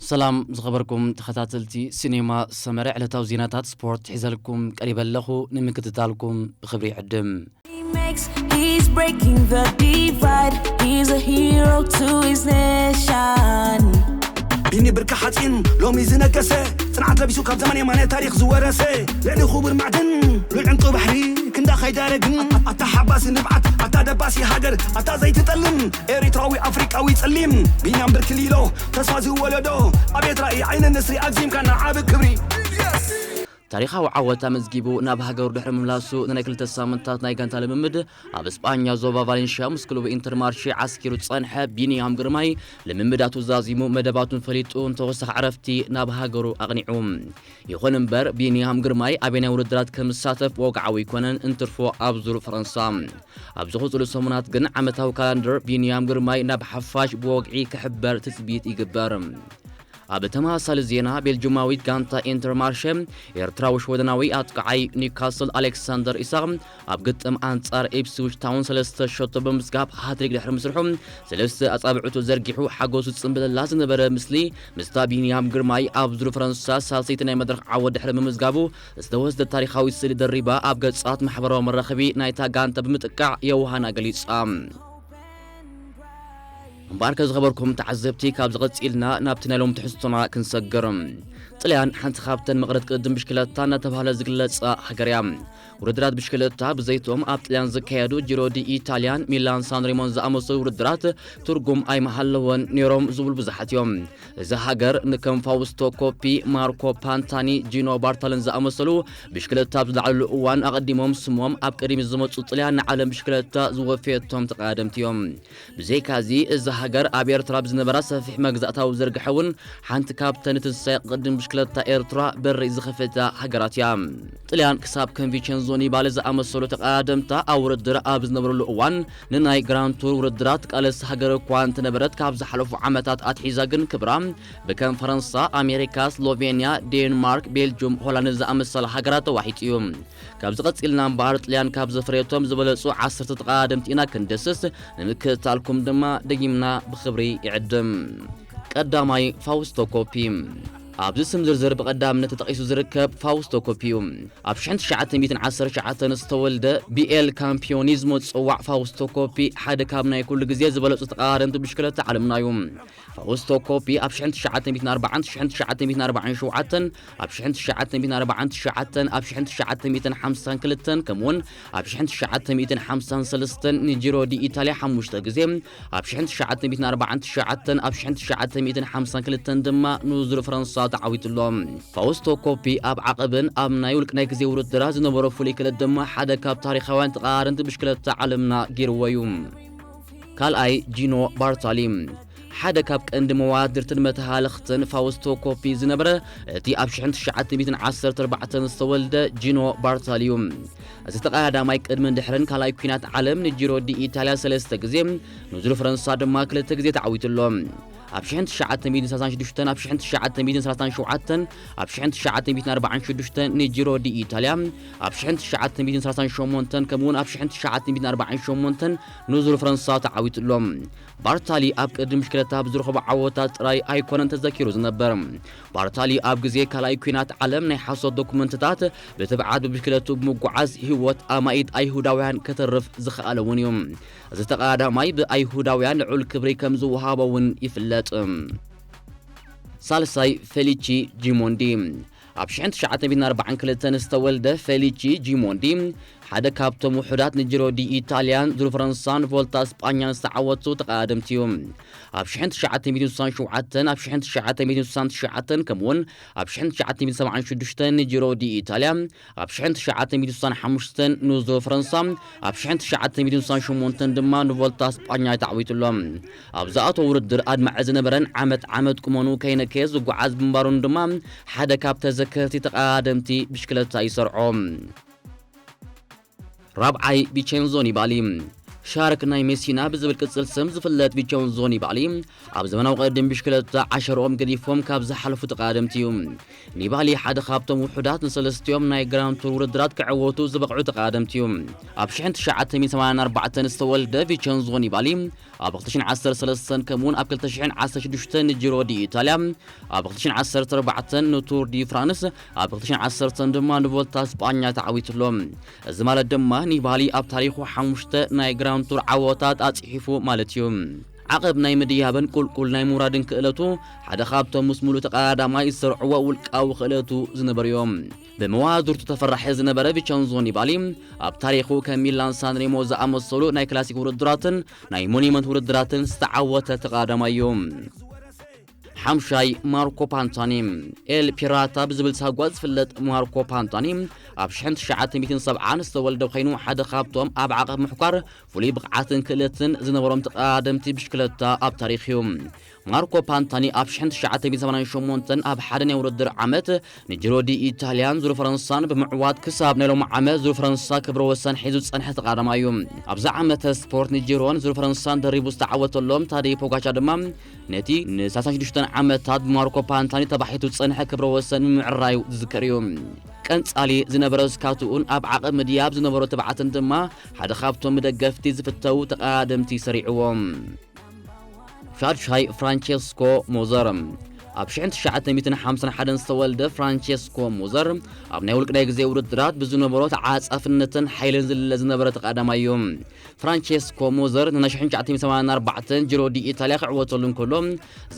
ሰላም ዝኸበርኩም ተኸታተልቲ ሲኔማ ሰመረ፣ ዕለታዊ ዜናታት ስፖርት ሒዘልኩም ቀሪበ ኣለኹ። ንምክትታልኩም ብኽብሪ ይዕድም። Makes, he's breaking the divide. He's a hero to his nation. ቢኒ ብርቂ ሓፂን ሎሚ ዝነገሰ፣ ፅንዓት ለቢሱ ካብ ዘመን የማነ ታሪኽ ዝወረሰ፣ ልዕሊ ክቡር ማዕድን ሉል ዕንቂ ባሕሪ ክንዳ ከይዳረግን፣ ኣታ ሓባሲ ንብዓት፣ ኣታ ደባሲ ሃገር፣ ኣታ ዘይትጠልም ኤሪትራዊ ኣፍሪቃዊ ጸሊም፣ ቢንያም ብርኪ ሊሎ ተስፋ ዝወለዶ፣ ኣቤት ራኢ ዓይኒ ንስሪ ኣግዚምካ ንዓቢ ክብሪ። ታሪኻዊ ዓወት ኣመዝጊቡ ናብ ሃገሩ ድሕሪ ምምላሱ ንናይ ክልተ ሳምንታት ናይ ጋንታ ልምምድ ኣብ እስጳኛ ዞባ ቫሌንሽያ ምስ ክለቡ ኢንተርማርሼ ዓስኪሩ ዝጸንሐ ቢንያም ግርማይ፣ ልምምዳቱ ዛዚሙ መደባቱን ፈሊጡ ንተወሳኺ ዕረፍቲ ናብ ሃገሩ ኣቕኒዑ። ይኹን እምበር ቢንያም ግርማይ ኣበየናይ ውድድራት ከም ዝሳተፍ ወግዓዊ ኣይኮነን እንትርፎ ኣብ ዙር ፈረንሳ። ኣብ ዝቕጽሉ ሰሙናት ግን ዓመታዊ ካላንደር ቢንያም ግርማይ ናብ ሓፋሽ ብወግዒ ክሕበር ትጽቢት ይግበር። ኣብ ተመሳሳሊ ዜና ቤልጅማዊት ጋንታ ኢንተርማርሸ ኤርትራዊ ሽወደናዊ ኣጥቃዓይ ኒውካስል ኣሌክሳንደር ኢሳቕ ኣብ ግጥም ኣንጻር ኢፕስዊች ታውን ሰለስተ ሸቶ ብምስጋብ ሃትሪክ ድሕሪ ምስርሑ ሰለስተ ኣጻብዕቱ ዘርጊሑ ሓጎሱ ዝጽንብለላ ዝነበረ ምስሊ ምስታ ቢንያም ግርማይ ኣብ ዙር ፈረንሳ ሳልሰይቲ ናይ መድረኽ ዓወት ድሕሪ ምምዝጋቡ ዝተወስደ ታሪኻዊ ስእሊ ደሪባ ኣብ ገጻት ማሕበራዊ መራኸቢ ናይታ ጋንታ ብምጥቃዕ የውሃና ገሊጻ። እምበኣርከ ዝኸበርኩም ተዓዘብቲ ካብ ዝቐጺልና ናብቲ ናይ ሎም ትሕዝቶና ክንሰግር። ጥልያን ሓንቲ ካብተን መቕረት ቅድም ብሽክለታ እናተባህለ ዝግለጻ ሃገር እያ። ውድድራት ብሽክለታ ብዘይቶም ኣብ ጥልያን ዝካየዱ ጂሮ ዲ ኢታልያን ሚላን ሳንሪሞን ዝኣመሰሉ ውድድራት ትርጉም ኣይመሃለወን ነይሮም ዝብሉ ብዙሓት እዮም። እዛ ሃገር ንከም ፋውስቶ ኮፒ፣ ማርኮ ፓንታኒ፣ ጂኖ ባርታልን ዝኣመሰሉ ብሽክለታ ኣብ ዝለዓሉ እዋን ኣቐዲሞም ስሞም ኣብ ቅድሚ ዝመፁ ጥልያን ንዓለም ብሽክለታ ዝወፈየቶም ተቐዳደምቲ እዮም። ብዘይካዚ እዛ ሃገር ኣብ ኤርትራ ብዝነበራ ሰፊሕ መግዛእታዊ ዝርግሐ እውን ሓንቲ ካብተን እቲ ሳይቅ ቅድም ብሽክለታ ኤርትራ በሪ ዝኸፈታ ሃገራት እያ። ጥልያን ክሳብ ከም ቪቸንዞ ኒባሊ ዝኣመሰሉ ተቐዳደምታ ኣብ ውድድር ኣብ ዝነበረሉ እዋን ንናይ ግራንድ ቱር ውድድራት ቃለስ ሃገር እኳ እንተነበረት ካብ ዝሓለፉ ዓመታት ኣትሒዛ ግን ክብራ ብከም ፈረንሳ፣ ኣሜሪካ፣ ስሎቬንያ፣ ዴንማርክ፣ ቤልጁም፣ ሆላንድ ዝኣመሰላ ሃገራት ተዋሒጡ እዩ። ካብ ዝቐጺልና እምበኣር ጥልያን ካብ ዘፍረየቶም ዝበለጹ ዓሰርተ ተቐዳደምቲ ኢና ክንደስስ ንምክትታልኩም ድማ ደጊምና ብኽብሪ ይዕድም። ቀዳማይ ፋውስቶ ኮፒ። ኣብዚ ስም ዝርዝር ብቐዳምነት ተጠቒሱ ዝርከብ ፋውስቶ ኮፒ እዩ። ኣብ ሽሕን ትሽዓተ ሚእትን ዓሰርተ ትሽዓተን ዝተወልደ ብኤል ካምፒዮኒዝሞ ዝጽዋዕ ፋውስቶ ኮፒ ሓደ ካብ ናይ ኩሉ ግዜ ዝበለጹ ተቐዳደምቲ ብሽክለታ ዓለምና እዩ። ፋውስቶ ኮፒ ኣብ ሽሕን ትሽዓተ ሚእትን ኣርባዓን፣ ሽሕን ትሽዓተ ሚእትን ኣርባዓን ሸውዓተን፣ ኣብ ሽሕን ትሽዓተ ሚእትን ኣርባዓን ትሽዓተን፣ ኣብ ሽሕን ትሽዓተ ሚእትን ሓምሳን ክልተን ከምኡውን ኣብ ሽሕን ትሽዓተ ሚእትን ሓምሳን ሰለስተን ንጂሮ ዲ ኢታልያ ሓሙሽተ ግዜ፣ ኣብ ሽሕን ትሽዓተ ሚእትን ኣርባዓን ትሽዓተን፣ ኣብ ሽሕን ትሽዓተ ሚእትን ሓምሳን ክልተን ድማ ንዙር ፈረንሳ ተዓዊቱ ኣሎ። ፋውስቶ ኮፒ ኣብ ዓቐብን ኣብ ናይ ውልቅ ናይ ግዜ ውድድራት ዝነበሮ ፍሉይ ክእለት ድማ ሓደ ካብ ታሪኻውያን ተቐራረንቲ ብሽክለታ ዓለምና ገይርዎ እዩ። ካልኣይ ጂኖ ባርታሊ። ሓደ ካብ ቀንዲ መዋድርትን መተሃለኽትን ፋውስቶ ኮፒ ዝነበረ እቲ ኣብ ሽሕን ትሽዓተ ሚእትን ዓሰርተ ኣርባዕተን ዝተወልደ ጂኖ ባርታሊ እዩ። እዚ ተቐዳዳማይ ቅድምን ድሕርን ካልኣይ ኲናት ዓለም ንጂሮ ዲ ኢታልያ ሰለስተ ግዜ፣ ንዙር ፈረንሳ ድማ ክልተ ግዜ ተዓዊቱ ኣሎ። ኣብ ሽሕን ትሽዓተ ሚእትን ሰላሳን ሽዱሽተን፣ ኣብ ሽሕን ትሽዓተ ሚእትን ሰላሳን ሸውዓተን፣ ኣብ ሽሕን ትሽዓተ ሚእትን ኣርባዓን ሽዱሽተን ንጂሮ ዲ ኢታልያ፣ ኣብ ሽሕን ትሽዓተ ሚእትን ሰላሳን ሸሞንተን ከምኡውን ኣብ ሽሕን ትሽዓተ ሚእትን ኣርባዓን ሸሞንተን ንዙር ፈረንሳ ተዓዊቱ ኣሎ። ባርታሊ ኣብ ቅድም ብሽክለታ ብዝረኸቦ ዓወታት ጥራይ ኣይኮነን ተዘኪሩ ዝነበር። ባርታሊ ኣብ ግዜ ካልኣይ ኲናት ዓለም ናይ ሓሶት ዶኩመንትታት ብትብዓት ብብሽክለቱ ብምጉዓዝ ህይወት ኣማኢት ኣይሁዳውያን ከተርፍ ዝኸኣለ እውን እዩ። እዚ ተቐዳዳማይ ብኣይሁዳውያን ልዑል ክብሪ ከም ዝወሃቦ እውን ይፍለጥ። ሳልሳይ ፌሊቺ ጂሞንዲ። ኣብ ሽሕን ትሽዓተ ሚእትን ኣርባዓን ክልተን ዝተወልደ ፌሊቺ ጂሞንዲ ሓደ ካብቶም ውሑዳት ንጂሮ ዲ ኢታልያን ዙር ፈረንሳን ቮልታ ስጳኛን ዝተዓወቱ ተቐዳደምቲ እዩ። ኣብ ሽሕን ትሽዓተ ሚእትን ስሳን ሸውዓተን፣ ኣብ ሽሕን ትሽዓተ ሚእትን ስሳን ትሽዓተን ከምኡውን ኣብ ሽሕን ትሽዓተ ሚእትን ሰብዓን ሽዱሽተን ንጂሮ ዲ ኢታልያ፣ ኣብ ሽሕን ትሽዓተ ሚእትን ስሳን ሓሙሽተን ንዙር ፈረንሳ፣ ኣብ ሽሕን ትሽዓተ ሚእትን ስሳን ሸሞንተን ድማ ንቮልታ ስጳኛ ተዓዊቱ ኣሎ። ኣብ ዝኣተወ ውድድር ኣድማዒ ዝነበረን ዓመት ዓመት ቁመኑ ከይነከየ ዝጓዓዝ ብምንባሩን ድማ ሓደ ካብ ተዘከርቲ ተቐዳደምቲ ብሽክለታ ይሰርዖ። ራብዓይ ቪቸንዞ ኒባሊ። ሻርክ ናይ ሜሲና ብዝብል ቅጽል ስም ዝፍለጥ ቪቸንዞ ኒባሊ ኣብ ዘመናዊ ቅድድም ብሽክለታ ዓሸርኦም ገዲፎም ካብ ዝሓለፉ ተቐዳደምቲ እዩ። ኒባሊ ሓደ ካብቶም ውሑዳት ንሰለስቲኦም ናይ ግራንድ ቱር ውድድራት ክዕወቱ ዝበቕዑ ተቐዳደምቲ እዩ። ኣብ ሽሕን ትሽዓተ ሚእትን ሰማንያን ኣርባዕተን ዝተወልደ ቪቸንዞ ኒባሊ ኣብ ክልተ ሽሕን ዓሰርተ ሰለስተን ከምኡውን ኣብ ክልተ ሽሕን ዓሰርተ ሽዱሽተን ንጂሮ ዲ ኢታልያ፣ ኣብ ክልተ ሽሕን ዓሰርተ ኣርባዕተን ንቱር ዲ ፍራንስ፣ ኣብ ክልተ ሽሕን ዓሰርተን ድማ ንቮልታ ስጳኛ ተዓዊቱ ኣሎ። እዚ ማለት ድማ ኒባሊ ኣብ ታሪኹ ሓሙሽተ ናይ ግራንድ ቱር ዓወታት ኣጽሒፉ ማለት እዩ። ዓቐብ ናይ ምድያብን ቁልቁል ናይ ምውራድን ክእለቱ ሓደ ካብቶም ምስ ሙሉእ ተቐዳዳማይ ዝሰርዕዎ ውልቃዊ ክእለቱ ዝነበሩ እዮም። ብመዋድርቱ ተፈራሒ ዝነበረ ቪቸንዞ ኒባሊ ኣብ ታሪኹ ከም ሚላን ሳንሬሞ ዝኣመሰሉ ናይ ክላሲክ ውድድራትን ናይ ሞኒመንት ውድድራትን ዝተዓወተ ተቐዳዳማይ እዩ። ሓምሻይ ማርኮ ፓንታኒ። ኤል ፒራታ ብዝብል ሳጓ ዝፍለጥ ማርኮ ፓንታኒ ኣብ ሽሕን ትሽዓተ ሚእትን ሰብዓን ዝተወልደ ኮይኑ ሓደ ካብቶም ኣብ ዓቐብ ምሕኳር ፍሉይ ብቕዓትን ክእለትን ዝነበሮም ተቐዳደምቲ ብሽክለታ ኣብ ታሪኽ እዩ። ማርኮ ፓንታኒ ኣብ ሽሕን ትሽዓተ ሚእትን ሰማንያን ሸሞንተን ኣብ ሓደ ናይ ውድድር ዓመት ንጅሮ ዲ ኢታልያን ዙር ፈረንሳን ብምዕዋት ክሳብ ናይ ሎሚ ዓመት ዙር ፈረንሳ ክብረ ወሰን ሒዙ ዝጸንሐ ተቐዳዳማይ እዩ። ኣብዚ ዓመተ ስፖርት ንጅሮን ዙር ፈረንሳን ደሪቡ ዝተዓወተሎም ታደይ ፖጋቻ ድማ ነቲ ን ሰላሳን ሽዱሽተን ዓመታት ብማርኮ ፓንታኒ ተባሒቱ ዝጸንሐ ክብረ ወሰን ምምዕራዩ ዝዝከር እዩ። ቀንጻሊ ዝነበረ ስካትኡን ኣብ ዓቐብ ምድያብ ዝነበሮ ትብዓትን ድማ ሓደ ካብቶም ብደገፍቲ ዝፍተዉ ተቐዳደምቲ ሰሪዕዎም። ሻድሻይ ፍራንቸስኮ ሞዘር። ኣብ ሽሕን ትሽዓተ ሚእትን ሓምሳን ሓደን ዝተወልደ ፍራንቸስኮ ሞዘር ኣብ ናይ ውልቅ ናይ ግዜ ውድድራት ብዝነበሮ ተዓጻፍነትን ሓይልን ዝልለ ዝነበረ ተቐዳዳማይ እዩ። ፍራንቸስኮ ሞዘር ንናይ ሽሕን ትሽዓተ ሚእትን ሰማንያን ኣርባዕተን ጅሮ ዲ ኢታልያ ክዕወተሉ እንከሎ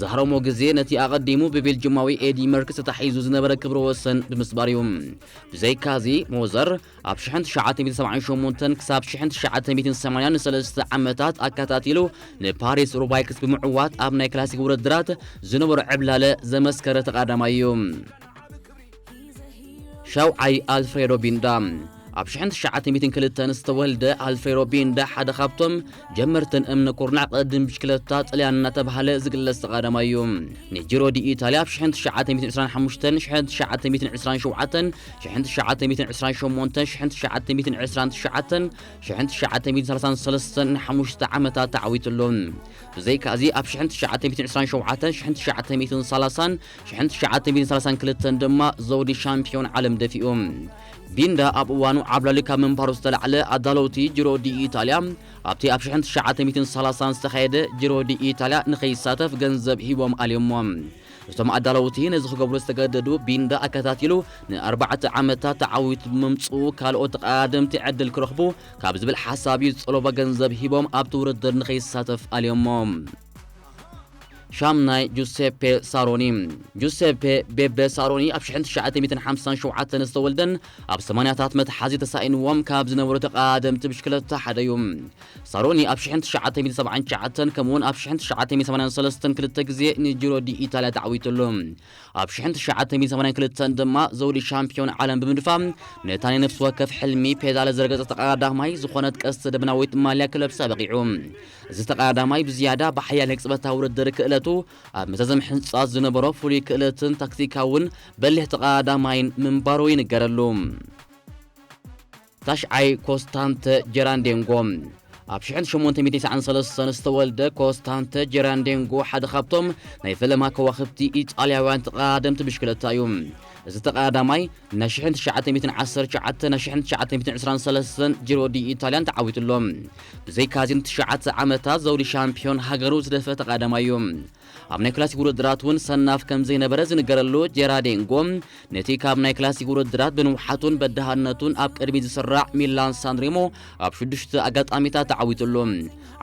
ዝሃረሞ ግዜ ነቲ ኣቐዲሙ ብቤልጅማዊ ኤዲ መርክስ ተታሒዙ ዝነበረ ክብረ ወሰን ብምስባር እዩ። ብዘይካዚ ሞዘር ኣብ ሽሕን ትሽዓተ ሚእትን ሰብዓን ሸሞንተን ክሳብ ሽሕን ትሽዓተ ሚእትን ሰማንያን ንሰለስተ ዓመታት ኣከታቲሉ ንፓሪስ ሩባይክስ ብምዕዋት ኣብ ናይ ክላሲክ ውድድራት ዝነበሮ ዕብላለ ዘመስከረ ተቐዳዳማይ እዩ። ሻውዓይ ኣልፍሬዶ ቢንዳ። ኣብ ሽሕን ትሽዓተ ሚእትን ክልተን ዝተወልደ ኣልፍሬዶ ቢንዳ ሓደ ካብቶም ጀመርትን እምኒ ኩርናዕ ቅድድም ብሽክለታ ጥልያን እናተባህለ ዝግለጽ ተቐዳዳማይ እዩ። ንጂሮ ዲ ኢታልያ ኣብ ሽሕን ትሽዓተ ሚእትን ዕስራን ሓሙሽተን፣ ሽሕን ትሽዓተ ሚእትን ዕስራን ሸውዓተን፣ ሽሕን ትሽዓተ ሚእትን ዕስራን ሸሞንተን፣ ሽሕን ትሽዓተ ሚእትን ዕስራን ትሽዓተን፣ ሽሕን ትሽዓተ ሚእትን ሰላሳን ሰለስተን ንሓሙሽተ ዓመታት ተዓዊቱ ኣሎ። ብዘይካዚ ኣብ ሽሕን ትሽዓተ ሚእትን ዕስራን ሸውዓተን፣ ሽሕን ትሽዓተ ሚእትን ሰላሳን፣ ሽሕን ትሽዓተ ሚእትን ሰላሳን ክልተን ድማ ዘውዲ ሻምፒዮን ዓለም ደፊኡ። ቢንዳ ኣብ እዋኑ ዓብላሊ ካብ ምንባሩ ዝተላዕለ ኣዳለውቲ ጅሮ ዲ ኢታልያ ኣብቲ ኣብ ሽሕን ትሽዓተ ሚእትን ሰላሳን ዝተኻየደ ጅሮ ዲ ኢታልያ ንኸይሳተፍ ገንዘብ ሂቦም ኣልዮሞ። እቶም ኣዳለውቲ ነዚ ክገብሩ ዝተገደዱ ቢንዳ ኣከታቲሉ ንኣርባዕተ ዓመታት ተዓዊቱ ብምምፅኡ ካልኦት ተቐዳደምቲ ዕድል ክረኽቡ ካብ ዝብል ሓሳብ እዩ ዝጠለቦ ገንዘብ ሂቦም ኣብቲ ውድድር ንኸይሳተፍ ኣልዮሞ። ሻምናይ ጁሴፔ ሳሮኒ። ጁሴፔ ቤቤ ሳሮኒ ኣብ ሽሕን ትሽዓተ ሚእትን ሓምሳን ሸውዓተን ዝተወልደን ኣብ ሰማንያታት መትሓዚ ተሳኢንዎም ካብ ዝነበሩ ተቐዳደምቲ ብሽክለታ ሓደ እዩ። ሳሮኒ ኣብ ሽሕን ትሽዓተ ሚእትን ሰብዓን ትሽዓተን ከምኡውን ኣብ ሽሕን ትሽዓተ ሚእትን ሰማንያን ሰለስተን ክልተ ግዜ ንጂሮ ዲ ኢታልያ ተዓዊቱ ኣሎ። ኣብ ሽሕን ትሽዓተ ሚእትን ሰማንያን ክልተን ድማ ዘውዲ ሻምፒዮን ዓለም ብምድፋእ ነታ ናይ ነፍሲ ወከፍ ሕልሚ ፔዳለ ዝረገጸ ተቐዳዳማይ ዝኾነት ቀስተ ደመናዊት ማልያ ክለብሳ በቒዑ። እዚ ተቐዳዳማይ ብዝያዳ ብሓያል ናይ ቅጽበታዊ ውድድር ክእለቱ ኣብ መዛዘሚ ሕንጻት ዝነበሮ ፍሉይ ክእለትን ታክቲካውን በሊሕ ተቐዳዳማይን ምንባሩ ይንገረሉ። ታሽዓይ ኮስታንተ ጀራንዴንጎ። ኣብ ሽሕን ሸሞንተ ሚእትን ተስዓን ሰለስተን ዝተወልደ ኮስታንተ ጀራንዴንጎ ሓደ ካብቶም ናይ ፈለማ ከዋኽብቲ ኢጣልያውያን ተቐዳደምቲ ብሽክለታ እዩ። እዚ ተቐዳዳማይ ናይ ሽሕን ትሽዓተ ሚእትን ዓሰርተ ትሽዓተ፣ ናይ ሽሕን ትሽዓተ ሚእትን ዕስራን ሰለስተን ጂሮ ዲ ኢታልያን ተዓዊቱ ኣሎ። ብዘይካዚ ንትሽዓተ ዓመታት ዘውዲ ሻምፒዮን ሃገሩ ዝደፈ ተቐዳዳማይ እዩ። ኣብ ናይ ክላሲክ ውድድራት እውን ሰናፍ ከም ዘይነበረ ዝንገረሉ ጀራዴንጎ፣ ነቲ ካብ ናይ ክላሲክ ውድድራት ብንውሓቱን በዳህነቱን ኣብ ቅድሚት ዝስራዕ ሚላን ሳንሬሞ ኣብ ሽዱሽተ ኣጋጣሚታት ተዓዊቱ ኣሎ።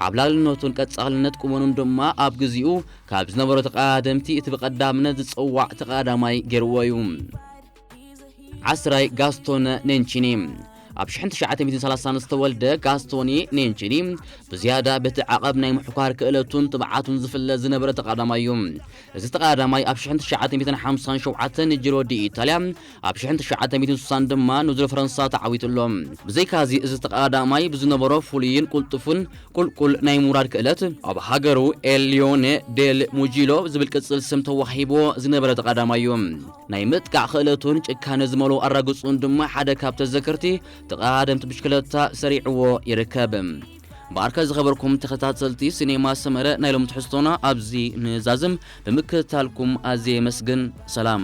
ዓብላልነቱን ቀጻልነት ቁመኑን ድማ ኣብ ግዜኡ ካብ ዝነበሩ ተቐዳደምቲ እቲ ብቐዳምነት ዝጽዋዕ ተቐዳዳማይ ገይርዎ እዩ። ዓስራይ ጋስቶነ ኔንቺኒ። ኣብ ሽሕን ትሽዓተ ሚእትን ሰላሳን ዝተወልደ ጋስቶኒ ኔንቺኒ ብዝያዳ በቲ ዓቐብ ናይ ምሕኳር ክእለቱን ትብዓቱን ዝፍለጥ ዝነበረ ተቐዳዳማይ እዩ። እዚ ተቐዳዳማይ ኣብ ሽሕን ትሽዓተ ሚእትን ሓምሳን ሸውዓተን ንጂሮ ዲ ኢታልያ፣ ኣብ ሽሕን ትሽዓተ ሚእትን ስሳን ድማ ንዙር ፈረንሳ ተዓዊቱ ኣሎ። ብዘይካዚ እዚ ተቐዳዳማይ ብዝነበሮ ፍሉይን ቁልጡፍን ቁልቁል ናይ ምውራድ ክእለት ኣብ ሃገሩ ኤል ሊዮኔ ዴል ሙጂሎ ዝብል ቅጽል ስም ተዋሂቦ ዝነበረ ተቐዳዳማይ እዩ። ናይ ምጥቃዕ ክእለቱን ጭካነ ዝመልኦ ኣራግጹን ድማ ሓደ ካብ ተዘከርቲ ተቐዳደምቲ ብሽክለታ ሰሪዕዎ ይርከብ። ብኣርከ ዝኸበርኩም ተኸታተልቲ ሲኔማ ሰመረ፣ ናይ ሎም ትሕዝቶና ኣብዚ ንዛዝም። ብምክትታልኩም ኣዝየ የመስግን። ሰላም።